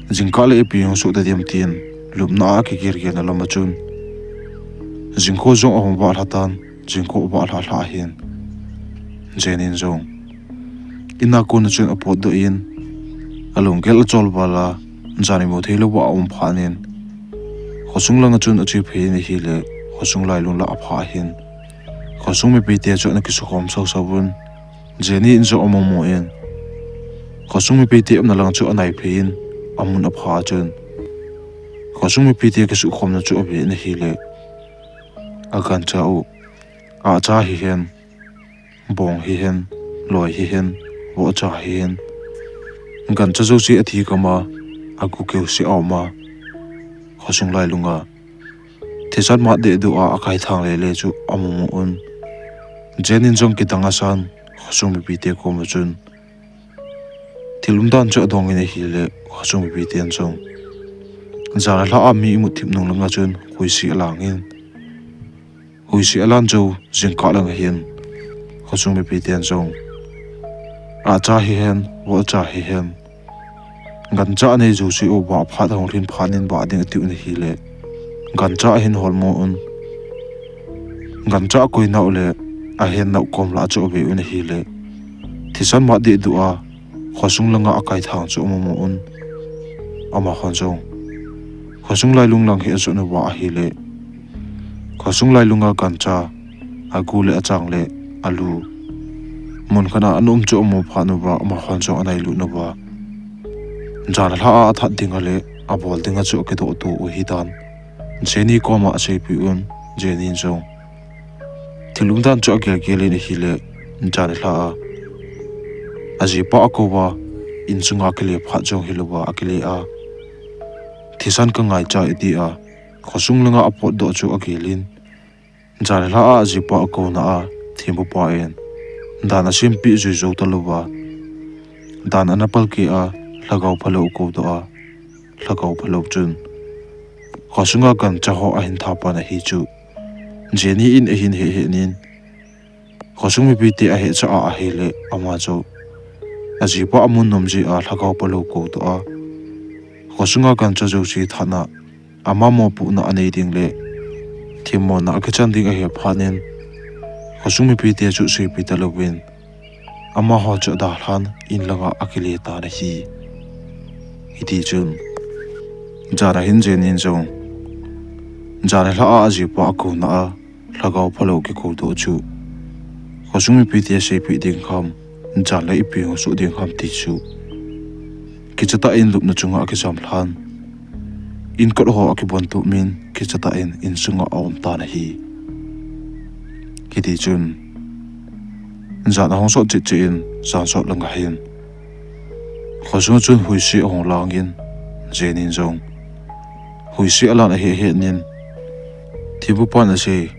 jingkah le ipi hung soh tadem, tin lupna a akigilgel na lama chun Jingkho jong ahung vah lha tan, jingkho vah lha lha hin Jenny in jong in a kon a chun apot doh in, alunggel achol val a, jan imu thei louva aum phat in, khosung langa chun ache phei in ahile, khosung lailung lah aphah in, khosung mipite chu ana kisukhom sau sau vin, Jenny in jong amu mu in, khosung mipite umna lang chu anai phei in, amun aphah chun, khosung mipite kisukhomna chu ave in ahile, agancha u, ahcha hihen, bong hihen, loi hihen, vohcha hihen, gancha jouse athi kama, agu keuse auma, khosung lailunga thisan mat deh duh a akaithang lele chu amu mu un, Jenny in jong kidang asan, khosung mipite koma chun thil umdan chu adong in ahile, khosung mipiten jong jan lha a mi imut thip nung langa chun huisi alang in, huisi alan jou jingkah langa hin, khosung mipiten jong ahcha hihen, vohcha hihen, gancha anei jouse uva phat ahung lhin phat in vah ding atiu in ahile, gancha ahin hol mu un, gancha akoi nau le ahen nau kom lah a chu ave un ahile, thisan mat deh duh a khosung langa akaithang chu amu mu un, amahon jong khosung lailung lang hi ajot uva ahile, khosung lailunga gancha, agu le achang le alu, mun khat a ana um chu amu phat uva, amahon jong anailut uva, jan lha a athat dinga le abol dinga chu akidoh to u ahitan, Jenny koma aseipeh un, Jenny in jong thil umdan chu agel gel in ahile, jan lha a ajipa akouva, insunga akile phat jong hilouva akile a, thisan kangaicha ati a, khosung langa apotdoh chu agel in, jan lha a ajipa akouna a, thempupa in dan asempeh juijou talouva, dan ana palkeh a, lhagao phalou akoudoh a, lhagao phalou chun khosunga gancha ho ahin thapan ahi chu Jenny in ahin hehet in, khosung mipite ahetsah a ahile, ama chu ajipa amun nom jeh a lhagao phalou koudoh a, khosunga gancha jouse thatna, ama mopohna anei ding le themmona akichan ding ahe phat in, khosung mipite chu seipeh talouvin, amaho chu adalhan in langa akile tan ahi. Hitichun jan ahin Jenny in jong jan lha a ajipa akouna a, lhagao phalou kikoudoh chu khosung mipite seipeh ding ham, jan le ipi hung soh ding ham ti chu kichatah in lupna chunga akijam lhan, inkot ho akibon tup min kichatah in insunga aum tan ahi. Hitichun jan ahung sot chet chet in, jan sot langa hin khosunga chun huisi ahung lang in, Jenny in jong huisi alan ahehet in, thempupan asei,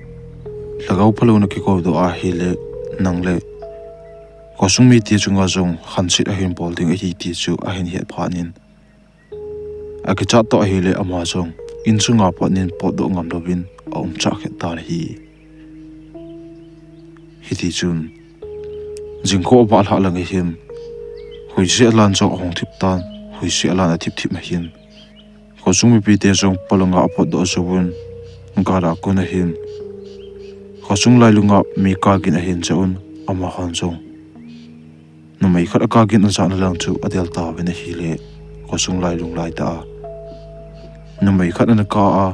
lhagao phalou nakikoudoh ahile, nang le khosung mite chunga jong hanset ahin bol ding ahi ti chu ahin het phat in, akichat toh ahile, ama jong insunga pat in potdoh ngam louvin aum chah khet tan ahi. Hitichun jingkho avah lhah langa hin huisi alan jong ahung thip tan, huisi alan athip thip ahin, khosung mipite jong polanga apotdoh jouvun, gala kon ahin, khosung lailunga mi kagin ahin chah un, amahon jong numei khat akagin ajahna lang chu adel tauvin ahile, khosung lailung laitah a numei khat ana kah a,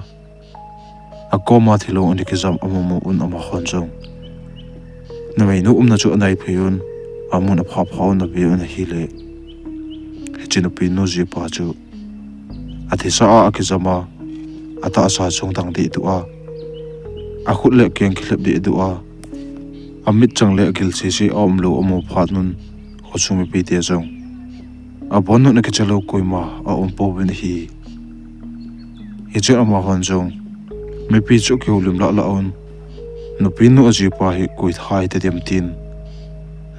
akoma thilong ana kijam amu mu un, amahon jong numeinu umna chu anai phei un, amun aphah phah un ave un ahile, hiche nupinu jipa chu athisa a akijam a, atahsa chungdang dehduh a, akhut le akeng kilhep dehduh a, amitchang le agil sese aumlou amu phat un, khosung mipite jong abonun akichalou koima aum pouvin ahi. Hichun amahon jong mipi chu kihoulim lah lah un, nupinu ajipa hi koi thei tadem tin,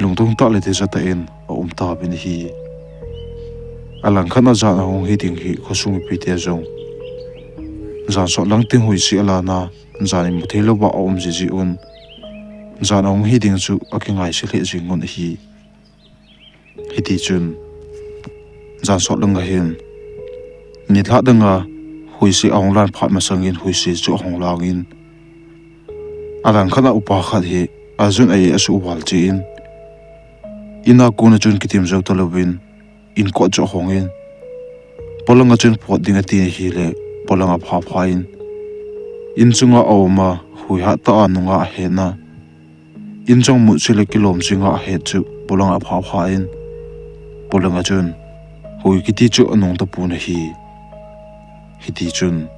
lungdong tah le deicha tah in aum tauvin ahi. Alangkhat a jan ahung hi ding hi khosung mipite jong jan sot lang teng huisi alan a, jan imu thei louva aum jiji un, jan ahung hi ding chu akingaisih lheh jeng un ahi. Hitichun jan sot langa hin nilhah danga huisi ahung lan phat masangin huisi chu ahung lang in, Alangkhat a upa khat hi ajun a-e asuh val cheh in, in a kon a chun kitim jou talouvin, in kot chu ahong in, polang a chun pot ding atin ahile, polang aphah phah in, in chunga aum a, huihat tah a nunga ahet na, in jong mutsi le kilom jinga ahet chu polang aphah phah in, polang a chun hui kiti chu anung tapon ahi. Hiti chun,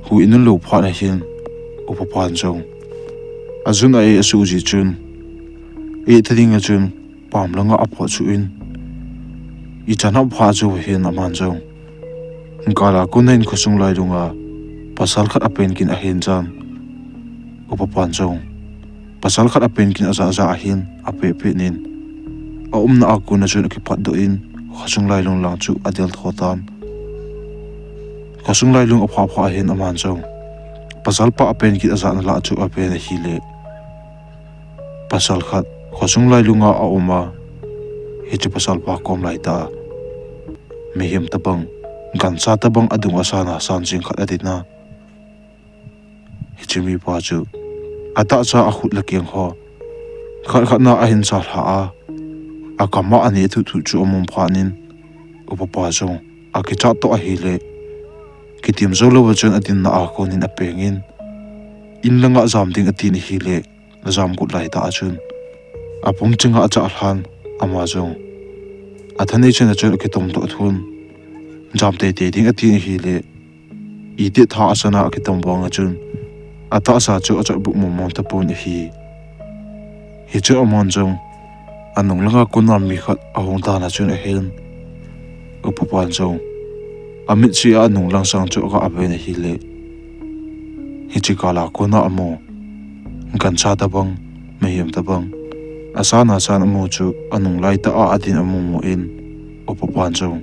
hui anun lou phat ahin, upa pan jong ajun a-e asuh jeh chun, e ta ding a chun pam langa aphot suh in, ichan ham pha jou ahin aman jong, gal a kon a in khosung lailunga pasal khat apen kin ahin jan, upa pan jong pasal khat apen kin ajah jah ahin, apeh peh in, aumna a kon a chun akipatdoh in, khosung lailung lang chu adel tho tan. Khosung lailung aphah phah ahin aman jong, pasal pa apen kin ajah na lah chu aven ahile, pasal khat khosung lailunga aum a, hiche pasal pa kom lai tah a mihem tabang, gancha tabang adung asan a san jing khat adin a, hiche mipa chu atahsa akhut le keng ho khat khat na ahin sa lha a, akam a aneh thut thut chu amu phat in, upa pa jong akichat toh ahile, kitim jou louva chun adinna a kon in apeng in, in langa jam ding atin ahile, ajam got lai tah a chun apum chinga achah lhan, ama jong athanei chan a chun akitom toh thun, jam teitei ding atin ahile, itih tha asan a akitom vang a chun atahsa chu achot buh mong mong tapon ahi. Hichun aman jong anung langa kon a mi khat ahung dan a chun ahin, upa pan jong amitsi a anung lang sang chu aga ven ahile, hiche gal a kon a amu gancha tabang, mihem tabang, asan asan amu chu anung lai tah a adin amu mu in, upa pan jong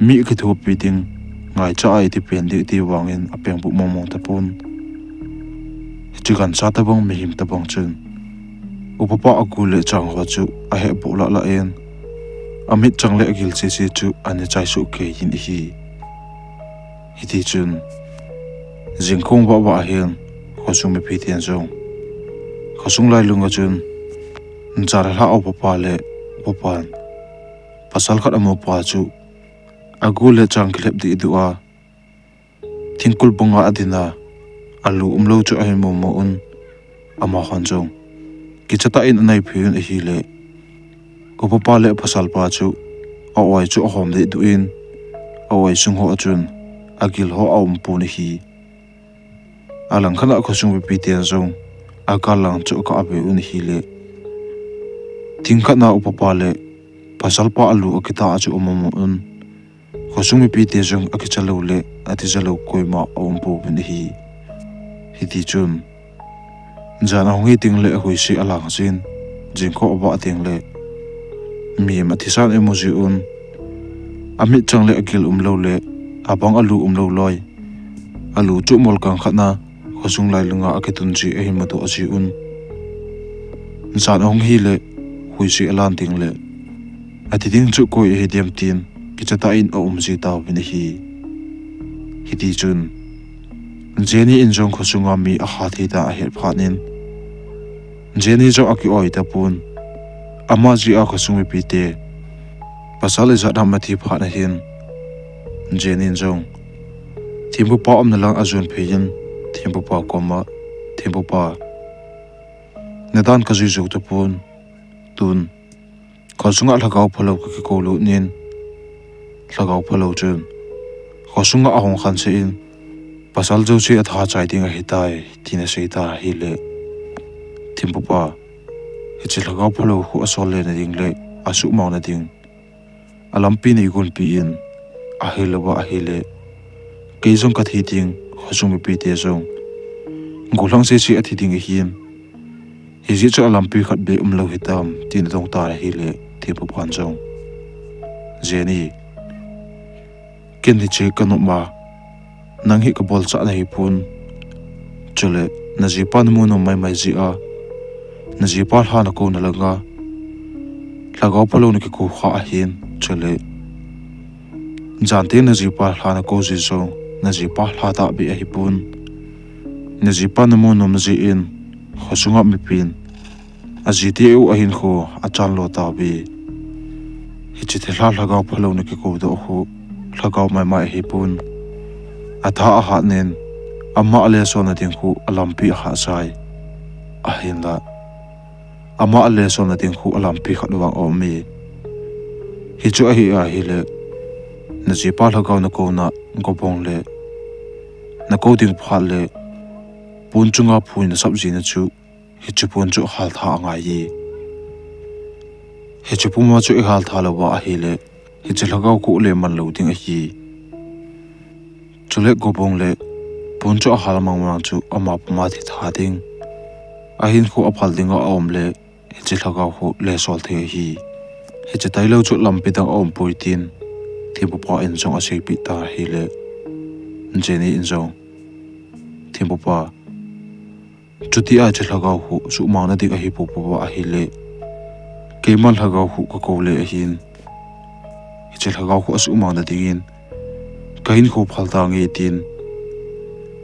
mi kithopi ding, ngaicha a iti pen ding ti vangin apeng buh mong mong tapon. Hiche gancha tabang mihem tabang chun upa pa agol le chang ho chu ahe boh lah lah in, amit chang le agil cheh cheh chu ana chai suh kei in ahi. Hiti chun, jingkah vah vah ahin, khosung mipi ten jong khosung lailung a chun, jan lha a upa pa le upa pan pasal khat amu pa chu agol le chang kilhep deh deh a, thingkul bung a adin a, alu umlou chu ahin mu mu un, amahon jong kicha tah in anai phei un ahile, upa pa le pasal pa chu a-oi chu ahom deh deh in, a-oi sung ho a chun agil ho aum pon ahi. Alangkhat a khosung mipi ten jong agal lang chu akah ve un ahile, thing khat na upa pa le pasal pa alu akitah a chu amu mu un, khosung mipi te jong akicha lou le atija lou koima aum pouvin ahi. Hiti chun, jan ahung hi teng le huisi alang jin, jingkah avah teng le mihem athisan imu ji un, amit chang le agil umlou le abang alu umlou loi, alu chu molkang khat na khosung lailunga akitun ji ahin mudoh ji un. Jan ahung hi le huisi alan teng le, athi ding chu koi ahi dem tin kicha tah in aum ji tauvin ahi. Hiti chun, Jenny in jong khosunga mi aha thei dan ahet phat in, Jenny jong aki-oi tapon, ama jeh a khosung mipi te pasal ijat ham athi phat ahin, Jenny in jong thempupa umna lang ajon phei in, thempupa koma, Thempupa, nadan kajui jou tapon, tun khosunga lhagao phalou kakikou lut in, lhagao phalou chun khosunga ahung khanse in, pasal jouse atha chai ding ahitai, tin asei ta ahile, Thempupa, hiche lhagao phalou khu asol le na ding le asuhmang na ding alampi neigonpi in, ahilouva ahile, kei jong kathi ding, khosung mipi te jong gollhang sese athi ding ahin, hijeh chun alampi khat beh umlou hitam, tin adong tan ahile, Thempupan jong, Jenny, ken hiche kanop ma, nang hi kabolchah nahipon, chule najipa namu nom maimai jeh a, najipa lha nakou na langa, lhagao phalou nakikou kha ahin, chule jan teng najipa lha nakou ji jong, najipa lha tahbeh ahipon, Najipa namu nom jeh in, khosunga mipin ajite u ahinkho achan lo tauve. Hiche thilha lhagao phalou na kikou doh khu lhagao maimai ahipon, atha ahat nin, ama alesolna ding khu alampi ahahsai. Ahinla, ama alesolna ding khu alampi khat vang aume. Hichu ahi ahile, najipa lhagao nakouna Gobong le nakou ding phat le pon chunga phui nasap jina chu, hiche pon chu haltha angaiye. Hiche puma chu ihaltha louva ahile, hiche lhagao khu le manlou ding ahi. Chule Gobong le pon chu ahal mangmang chu ama puma thi tha ding, ahinkho aphal dinga aum le, hiche lhagao khu lesol thei ahi. Hiche tailou chu lampi dang aumpoi tin, thempupa in jong aseipeh ta ahile, Jenny in jong, thempupa, chutia hiche lhagao khu suhmang nading ahi poupouva ahile, keiman lhagao khu kakou le ahin, hiche lhagao khu asuhmang nadingin kahinkho phal tange tin,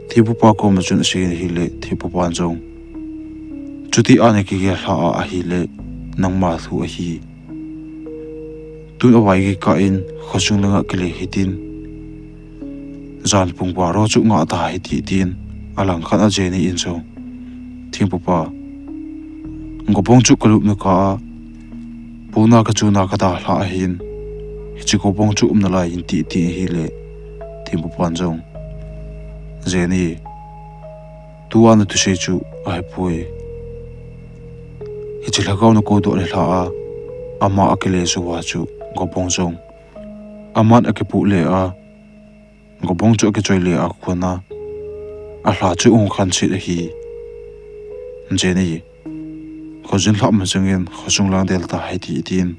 thempupa koma chun aseiyin ahile, thempupan jong, chutia nakigel lhah a ahile, nangma thu ahi. Tun avai kikah in khosung langa kile hitin, jan pung baro chu ngah ta hite tin, alangkhat a Jenny in jong, thempupa, Gobong chu kalupna kah a pona kachuna kadalhah ahin, hiche Gobong chu umna lai in ti, ti ahile, thempupan jong, Jenny, tua nathusei chu ahipoi. Hiche lhagao nakou doh le lhah a, ama akile jouva chu Gobong jong aman akipoh le a, Gobong chu akichoi le a kona, alha chu ahung khanset ahi. Jenny, khojin lhah masangin khosung lang del ta hite tin,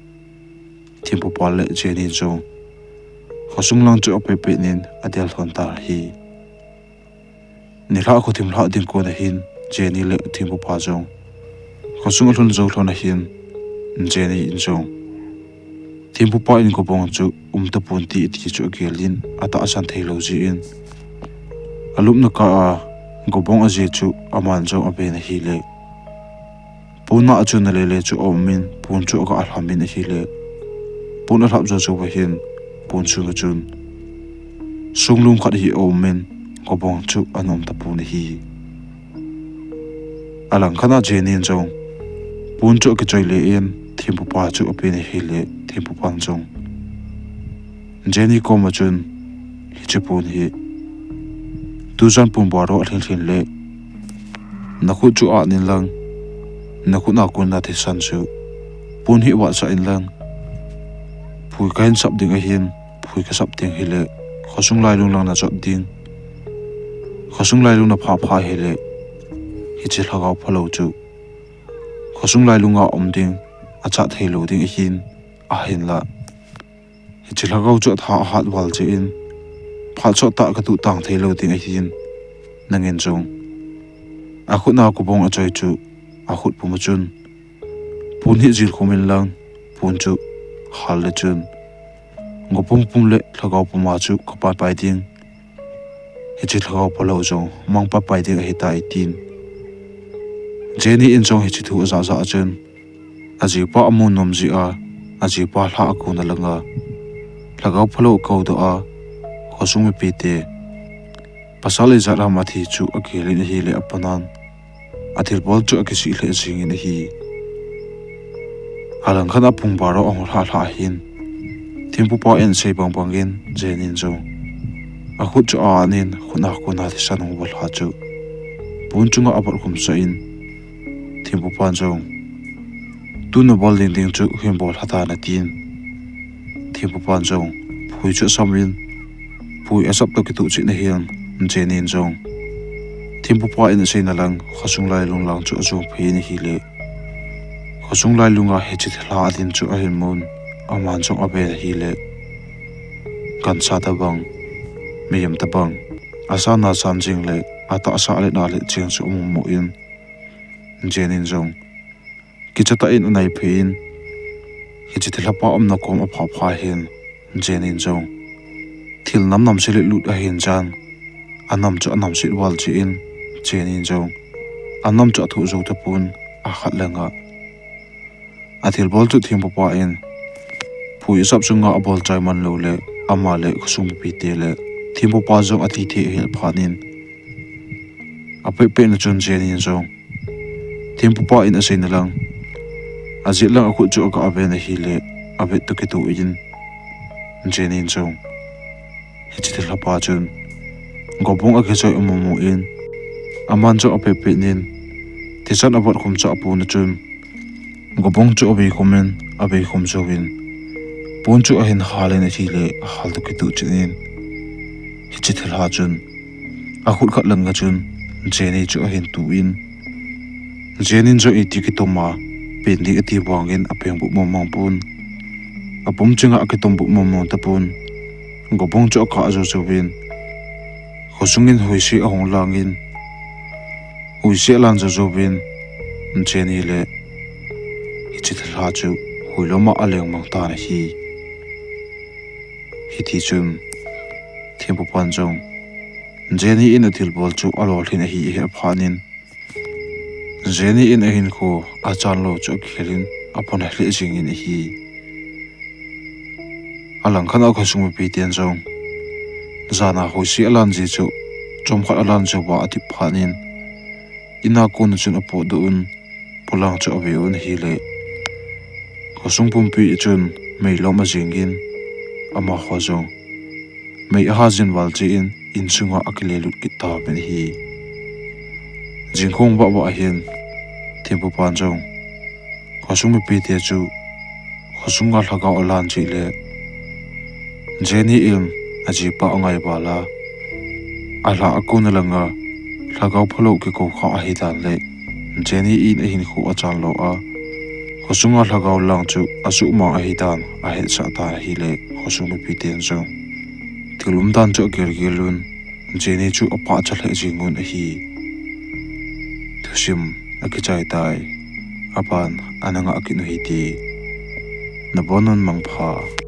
thempupa le Jenny jong khosung lang chu apetpet nin adel lhon ta ahi. Nilhah khothim lhah ding kon ahin, Jenny le thempupa jong khosung alhun jou lhon ahin, Jenny in jong, thempupa in Gobong chu umtapon ti, ti chu agel in, atahsan theilou jeh in, alupna kah a Gobong aje chu aman jong aven ahile, pona achunna lele chu aumin, pon chu aga alhamin ahile, pon alhap jou jouva hin, pon sunga chun songlum khat hi aumin, Gobong chu ana umtapon ahi. Alangkhat a Jenny in jong pon chu akichoi le in, thempupa chu apen ahile, thempupan jong Jenny koma chun, hiche pon hi tujan pung baro alhin lhin le, nakhut chu anin lang, nakhut a kona thisan chu pon hi vatsah in lang, phui kahin sap ding ahin, phui kasap ding hile, khosung lailung lang nachot ding, khosung lailung naphah phah hile, hiche lhagao phalou chu khosung lailunga um ding, achat theilou ding ahin, ahinla hiche lhagao chu atha ahat val jeh in, phat sottah katuh tang theilou ding ahin, nangin jong akhut a Gobong achoi chu, akhut puma chun pon hi jilkhum in lang, pon chu hal le chun Gobong pum le lhagao puma chu kapaipai ding, hiche lhagao phalou jong mangpaipai ding ahitai tin, Jenny in jong hiche thu ajah jah a chun, ajipa amu nom jeh a, ajipa lha akouna langa lhagao phalou akoudoh a, khosung mipite pasal ijat ham athi chu agel in ahile, apanan athilbol chu akisih lheh jengin ahi. Alangkhat a pung baro ahung lhah lhah hin, thempupa in asei bang bangin Jenny in jong akhut chu anin, khut a kona thisan hung bol lha chu pon chunga abol khumsah in, thempupan jong, tun nabol ding ding chu hin bol lha tan atin, thempupan jong phui chu asamin, phui asap toh kitoh chetna hin, Jenny in jong thempupa in aseina lang khosung lailung lang chu ajon phei in ahile, khosung lailunga hiche thilha adin chu ahin mun, aman jong aven ahile, gancha tobang, mihem tobang, asan a san jeng le atahsa le na le jeng chu amu mu in, Jenny in jong kichatah in anaiphei in, hiche thilha pa umna kom aphah phah hin, Jenny in jong thil nam nam se le lut ahin jan, anam chu anamset val jeh in, Jenny in jong anam chu athoh jou tapon, akhat langa athilbol chu thempupa in phui asap chunga abol chai man lou le, ama le khosung mipite le thempupa jong athi thei ahi phat in, apehpeh na chun Jenny in jong thempupa in aseina lang ajet lang akhut chu aga ven ahile, avet toh kitoh in Jenny in jong hiche thilha pa chun gobong akichoi amu mu in, aman chu apehpeh in thisan avot khum chu apon a chun, gobong chu avei khum in, avei khum jouvin pon chu ahin hal in ahile, ahal toh kitoh chet in hiche thilha chun akhut khat langa chun Jenny chu ahin tu in, Jenny in jong iti kitom a, pen ding ati vangin apeng buh mong mong pon, apum chinga akitom buh mong mong tapon, gobong chu akah jou jouvin khosung in huisi ahung lang in, huisi alan jou jouvin Jenny le hiche thilha chu huilom a aleng mang tan ahi. Hiti chun thempupan jong Jenny in athilbol chu alolhin ahi ahe phat in, Jenny in ahinkho achan lou chu akikhel in apona lheh jeng in ahi. Alangkhat a khosung mipiten jong jana huisi alan ji chu chomkhat alan jouva ati phat in, in a kona chun apotdoh un, polang chu ave un ahile, khosung pumpi chun meilom ajing in, amaho jong mei aha jin val cheh in, insunga akilelut kit tauvin ahi. Jingkhong vah vah ahin thempupan jong khosung mipite chu khosunga lhagao alan cheh le, Jenny in ajipa angai val a, alha a kona langa lhagao phalou kikou kha ahidan le, Jenny in ahinkho achan lou a, khosunga lhagao lang chu asuhmang ahidan ahetsah tan ahile, khosung mipiten jong thil umdan chu agel gel un, Jenny chu apachat lheh jeng un ahi. Thusim akichai tai. Aban ana ngah kit u hite. Nabon un mangpha.